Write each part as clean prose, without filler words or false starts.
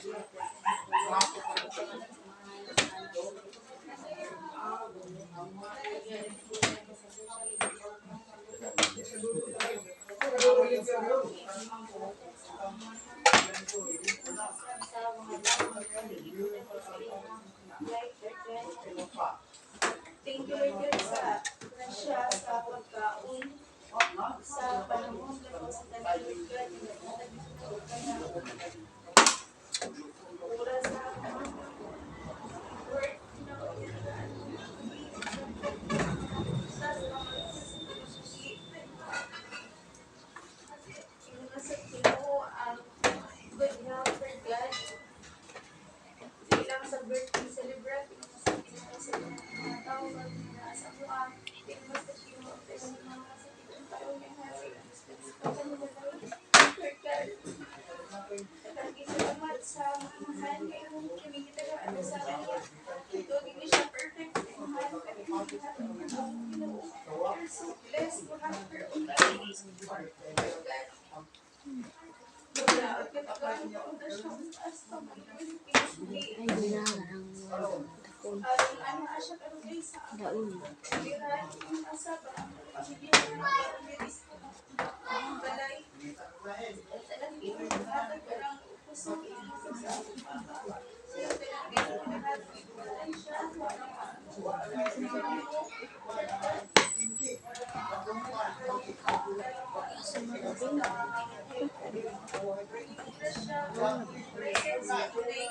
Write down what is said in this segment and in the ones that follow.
Sa mga life, Lord God. Thank you, Lord God, sa grasya, sa pagkaon, sa panahon, Lord, sa tanan, Lord God, nga naghatag og kanang oras sa akong work, Ginoo, God. Sa mga kinabuhi. Ingon sa Ginoo ang good health, Lord God. Di lang sa birthday celebrate, ingon sa Ginoo sa mga tao nga naa sa amoa. Ingon sa Ginoo ang mga sakit ang tao nga hari. Lord God. Daghang salamat sa amahan kay imong kami gitagaan sa kanya. Ito dili siya perfect amahan pero imong gihatag ang Ginoo. We're so blessed to have her on. Lord God. Maglaot ka tagaan ko ang siya taas pa kinabuhi. Ay, ginagarang takon. Aron ano siya karon kay sa Daon. Liran, yung asa ba ang diri sa balay. Talang hatag ka ng kusog sa akong papa. Sa talang lahat balay siya. Lord God. Siya, presence today.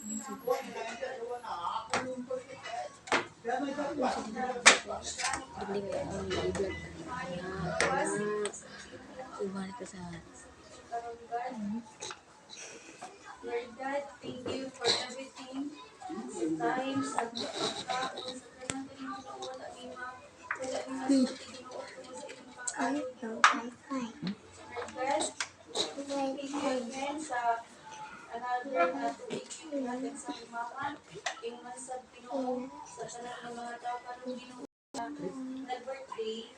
Hindi ko ang i-vlog ka. Na, uban ka sa Lord God, thank you for everything. Sa time, sa pagkaon, sa tanan kanimo na wala ni masulti, Ginoo, tungod sa imong pag-ayo. Lord God, thank you again sa another na tuig yung hatag sa akong mama. Ingon sa Ginoo, sa tanan ng mga tao karon, Ginoo, na nag-birthday.